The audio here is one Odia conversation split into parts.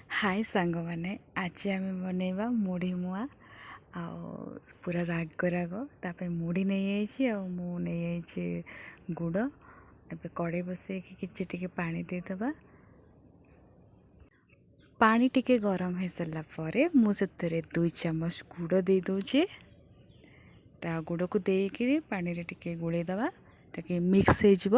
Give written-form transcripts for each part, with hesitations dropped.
ହାଏ ସାଙ୍ଗମାନେ, ଆଜି ଆମେ ବନେଇବା ମୁଢ଼ି ମୁଆଁ, ଆଉ ପୁରା ରାଗ ରାଗ। ତା ପାଇଁ ମୁଢ଼ି ନେଇଯାଇଛି ଆଉ ମୁଁ ନେଇଯାଇଛି ଗୁଡ଼। ଏବେ କଡ଼େଇ ବସେଇକି କିଛି ଟିକେ ପାଣି ଦେଇଦେବା। ପାଣି ଟିକେ ଗରମ ହେଇସାରିଲା ପରେ ମୁଁ ସେଥିରେ 2 ଚାମଚ ଗୁଡ଼ ଦେଇଦେଉଛି। ତା ଗୁଡ଼କୁ ଦେଇକିରି ପାଣିରେ ଟିକେ ଗୋଳେଇ ଦେବା, ତାକି ମିକ୍ସ ହେଇଯିବ।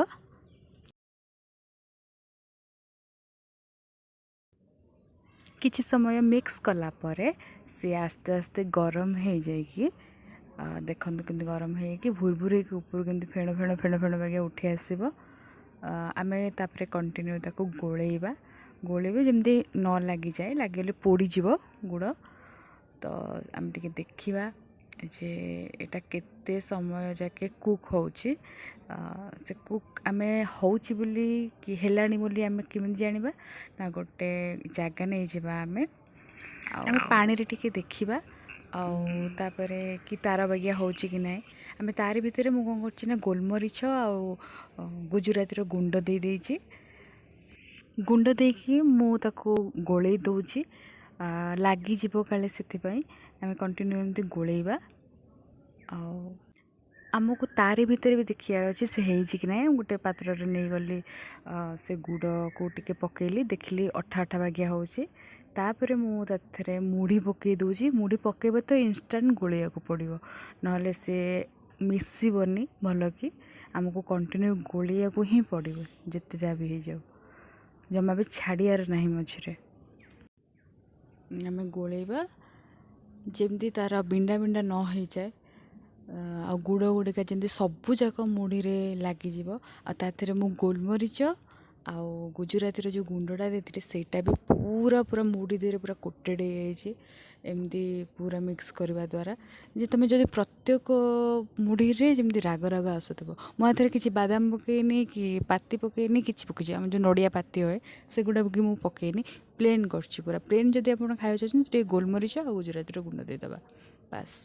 କିଛି ସମୟ ମିକ୍ସ କଲା ପରେ ସିଏ ଆସ୍ତେ ଆସ୍ତେ ଗରମ ହେଇଯାଇକି, ଦେଖନ୍ତୁ କେମିତି ଗରମ ହେଇକି ଭୁର ଭୁର ହେଇକି ଉପରୁ କେମିତି ଫେଣ ଫେଣ ଫେଣ ଫେଣ ବାଗିଆ ଉଠି ଆସିବ। ଆମେ ତାପରେ କଣ୍ଟିନ୍ୟୁ ତାକୁ ଗୋଳେଇବା। ଗୋଳେଇବେ ଯେମିତି ନ ଲାଗିଯାଏ, ଲାଗିଗଲେ ପୋଡ଼ିଯିବ ଗୁଡ଼। ତ ଆମେ ଟିକେ ଦେଖିବା ଯେ ଏଇଟା କେତେ ସମୟ ଯାକେ କୁକ୍ ହେଉଛି। ସେ କୁକ୍ ଆମେ ହେଉଛି ବୋଲି କି ହେଲାଣି ବୋଲି ଆମେ କେମିତି ଜାଣିବା ନା, ଗୋଟେ ଜାଗା ନେଇଯିବା ଆମେ, ଆଉ ଆମେ ପାଣିରେ ଟିକେ ଦେଖିବା, ଆଉ ତାପରେ କି ତାର ବାଗିଆ ହେଉଛି କି ନାହିଁ। ଆମେ ତାରି ଭିତରେ ମୁଁ କ'ଣ କରୁଛି ନା, ଗୋଲମରିଚ ଆଉ ଗୁଜୁରାତିର ଗୁଣ୍ଡ ଦେଇଦେଇଛି। ଗୁଣ୍ଡ ଦେଇକି ମୁଁ ତାକୁ ଗୋଳେଇ ଦେଉଛି, ଲାଗିଯିବ କାଳେ, ସେଥିପାଇଁ ଆମେ କଣ୍ଟିନ୍ୟୁ ଏମିତି ଗୋଳେଇବା। ଆଉ ଆମକୁ ତାରି ଭିତରେ ବି ଦେଖିବାର ଅଛି ସେ ହେଇଛି କି ନାହିଁ। ଗୋଟେ ପାତ୍ରରେ ନେଇଗଲି, ସେ ଗୁଡ଼କୁ ଟିକେ ପକେଇଲି, ଦେଖିଲି ଅଠା ଅଠା ବାଗିଆ ହେଉଛି। ତାପରେ ମୁଁ ତାଥିରେ ମୁଢ଼ି ପକେଇ ଦେଉଛି। ମୁଢ଼ି ପକେଇବେ ତ ଇନଷ୍ଟାଣ୍ଟ ଗୋଳେଇବାକୁ ପଡ଼ିବ, ନହେଲେ ସେ ମିଶିବନି ଭଲ କି। ଆମକୁ କଣ୍ଟିନ୍ୟୁ ଗୋଳେଇବାକୁ ହିଁ ପଡ଼ିବ, ଯେତେ ଯାହା ବି ହେଇଯାଉ, ଜମା ବି ଛାଡ଼ିବାର ନାହିଁ ମଝିରେ। ଆମେ ଗୋଳେଇବା ଯେମିତି ତା'ର ବିଣ୍ଡା ବିଣ୍ଡା ନ ହେଇଯାଏ, ଆଉ ଗୁଡ଼ ଗୁଡ଼ିକ ଯେମିତି ସବୁଯାକ ମୁଢ଼ିରେ ଲାଗିଯିବ। ଆଉ ତା ଦେହରେ ମୁଁ ଗୋଲମରିଚ ଆଉ ଗୁଜୁରାତିର ଯେଉଁ ଗୁଣ୍ଡଟା ଦେଇଥିଲି, ସେଇଟା ବି ପୁରା ପୁରା ମୁଢ଼ି ଦେହରେ ପୁରା କୋଟେଡ଼ ହେଇଯାଇଛି। ଏମିତି ପୁରା ମିକ୍ସ କରିବା ଦ୍ୱାରା ଯେ ତୁମେ ଯଦି ପ୍ରତ୍ୟେକ ମୁଢ଼ିରେ ଯେମିତି ରାଗ ରାଗ ଆସୁଥିବ। ମୁଁ ଏଥିରେ କିଛି ବାଦାମ ପକେଇନି କି ପାତି ପକେଇନି, କିଛି ପକେଇଛି ଆମ ଯେଉଁ ନଡ଼ିଆ ପାତି ହୁଏ ସେଗୁଡ଼ା ବି ମୁଁ ପକେଇନି, ପ୍ଲେନ୍ କରିଛି ପୁରା ପ୍ଲେନ୍। ଯଦି ଆପଣ ଖାଇବାକୁ ଚାହୁଁଛନ୍ତି, ଟିକେ ଗୋଲମରିଚ ଆଉ ଗୁଜୁରାତିର ଗୁଣ୍ଡ ଦେଇଦେବା, ବାସ୍।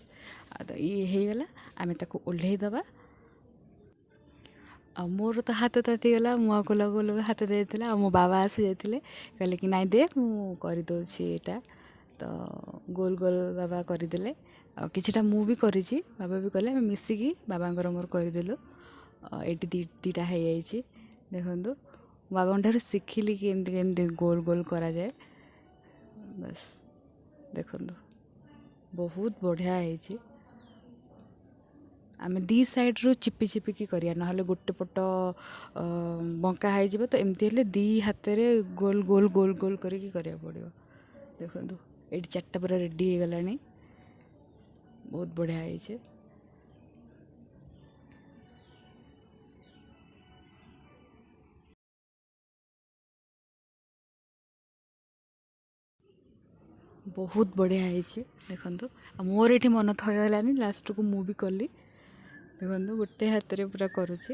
ଆଉ ତ ଇଏ ହେଇଗଲା, ଆମେ ତାକୁ ଓହ୍ଲେଇ ଦେବା। ଆଉ ମୋର ତ ହାତ ତାତିଗଲା, ମୁଁ ଆଉ ଗୋଲ ଗୋଲ ହାତ ଦେଇଥିଲା। ଆଉ ମୋ ବାବା ଆସି ଯାଇଥିଲେ, କହିଲେ କି ନାଇଁ ଦେ, ମୁଁ କରିଦେଉଛି ଏଇଟା। ତ ଗୋଲ ଗୋଲ ବାବା କରିଦେଲେ, ଆଉ କିଛିଟା ମୁଁ ବି କରିଛି, ବାବା ବି କଲେ, ଆମେ ମିଶିକି ବାବାଙ୍କର ମୋର କରିଦେଲୁ। ଏଇଠି ଦୁଇଟା ହେଇଯାଇଛି ଦେଖନ୍ତୁ। ବାବାଙ୍କ ଠାରୁ ଶିଖିଲି କି ଏମିତି କେମିତି ଗୋଲ ଗୋଲ କରାଯାଏ। ବାସ୍ ଦେଖନ୍ତୁ, ବହୁତ ବଢ଼ିଆ ହେଇଛି। ଆମେ ଦୁଇ ସାଇଡ଼୍ରୁ ଚିପି ଚିପିକି କରିବା, ନହେଲେ ଗୋଟେ ପଟ ବଙ୍କା ହେଇଯିବ। ତ ଏମିତି ହେଲେ ଦୁଇ ହାତରେ ଗୋଲ ଗୋଲ ଗୋଲ ଗୋଲ କରିକି କରିବାକୁ ପଡ଼ିବ। ଦେଖନ୍ତୁ ଏଇଠି 4ଟା ପୁରା ରେଡ଼ି ହେଇଗଲାଣି, ବହୁତ ବଢ଼ିଆ ହେଇଛି। ବହୁତ ବଢ଼ିଆ ହେଇଛି ଦେଖନ୍ତୁ। ଆଉ ମୋର ଏଇଠି ମନ ଥୟ ହେଲାନି, ଲାଷ୍ଟକୁ ମୁଁ ବି କଲି। ଦେଖନ୍ତୁ ଗୋଟେ ହାତରେ ପୁରା କରୁଛି,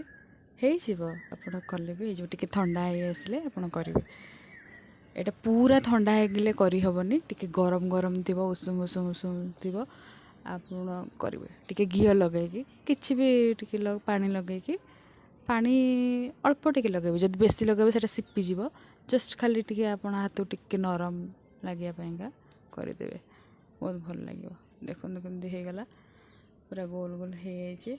ହେଇଯିବ, ଆପଣ କଲେ ବି ହେଇଯିବ। ଟିକେ ଥଣ୍ଡା ହେଇ ଆସିଲେ ଆପଣ କରିବେ। ଏଇଟା ପୁରା ଥଣ୍ଡା ହେଇଗଲେ କରିହେବନି, ଟିକେ ଗରମ ଗରମ ଥିବ, ଉଷୁମ ଉଷୁମ ଉଷୁମ ଥିବ ଆପଣ କରିବେ। ଟିକେ ଘିଅ ଲଗେଇକି, କିଛି ବି ଟିକେ ପାଣି ଲଗେଇକି, ପାଣି ଅଳ୍ପ ଟିକେ ଲଗେଇବେ, ଯଦି ବେଶୀ ଲଗେଇବେ ସେଇଟା ସିପିଯିବ। ଜଷ୍ଟ ଖାଲି ଟିକେ ଆପଣ ହାତକୁ ଟିକେ ନରମ ଲାଗିବା ପାଇଁକା କରିଦେବେ, ବହୁତ ଭଲ ଲାଗିବ। ଦେଖନ୍ତୁ କେମିତି ହେଇଗଲା, ପୁରା ଗୋଲ ଗୋଲ ହେଇଯାଇଛି।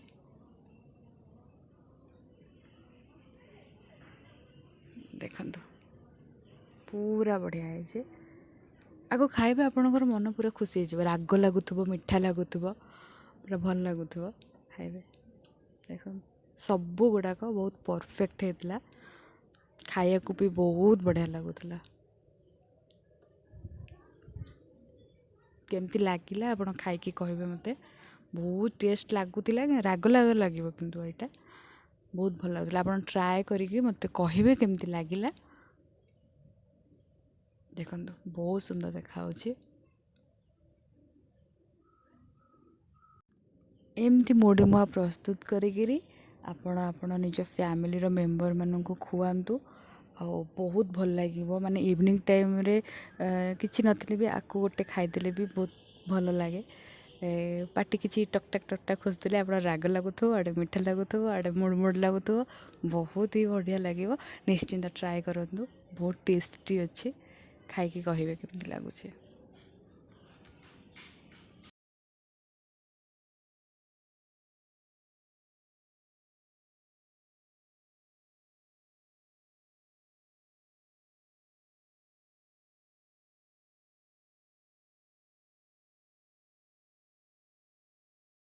ଦେଖନ୍ତୁ ପୁରା ବଢ଼ିଆ ହେଇଛି। ଆକୁ ଖାଇବେ ଆପଣଙ୍କର ମନ ପୁରା ଖୁସି ହେଇଯିବ, ରାଗ ଲାଗୁଥିବ, ମିଠା ଲାଗୁଥିବ, ପୁରା ଭଲ ଲାଗୁଥିବ ଖାଇବେ। ଦେଖନ୍ତୁ ସବୁ ଗୁଡ଼ାକ ବହୁତ ପରଫେକ୍ଟ ହେଇଥିଲା, ଖାଇବାକୁ ବି ବହୁତ ବଢ଼ିଆ ଲାଗୁଥିଲା। କେମିତି ଲାଗିଲା ଆପଣ ଖାଇକି କହିବେ ମୋତେ। ବହୁତ ଟେଷ୍ଟ ଲାଗୁଥିଲା, ରାଗ ରାଗ ଲାଗିବ କିନ୍ତୁ ଏଇଟା ବହୁତ ଭଲ ଲାଗୁଥିଲା। ଆପଣ ଟ୍ରାଏ କରିକି ମୋତେ କହିବେ କେମିତି ଲାଗିଲା। ଦେଖନ୍ତୁ ବହୁତ ସୁନ୍ଦର ଦେଖାହେଉଛି। ଏମିତି ମୁଢ଼ି ମୁଆଁ ପ୍ରସ୍ତୁତ କରିକିରି ଆପଣ ନିଜ ଫ୍ୟାମିଲିର ମେମ୍ବରମାନଙ୍କୁ ଖୁଆନ୍ତୁ, ଆଉ ବହୁତ ଭଲ ଲାଗିବ। ମାନେ ଇଭିନିଂ ଟାଇମ୍ରେ କିଛି ନଥିଲେ ବି ଆକୁ ଗୋଟେ ଖାଇଦେଲେ ବି ବହୁତ ଭଲ ଲାଗେ। ପାଟି କିଛି ଟକ୍ ଟାକ୍ ଟକ୍ ଟାକ୍ ଖୋଜୁଥିଲେ ଆପଣ ରାଗ ଲାଗୁଥିବ, ଆଡ଼େ ମିଠା ଲାଗୁଥିବ, ଆଡ଼େ ମୁଡ଼ ମୁଡ଼ ଲାଗୁଥିବ, ବହୁତ ହି ବଢ଼ିଆ ଲାଗିବ। ନିଶ୍ଚିନ୍ତ ଟ୍ରାଏ କରନ୍ତୁ, ବହୁତ ଟେଷ୍ଟି ଅଛି। ଖାଇକି କହିବେ କେମିତି ଲାଗୁଛି।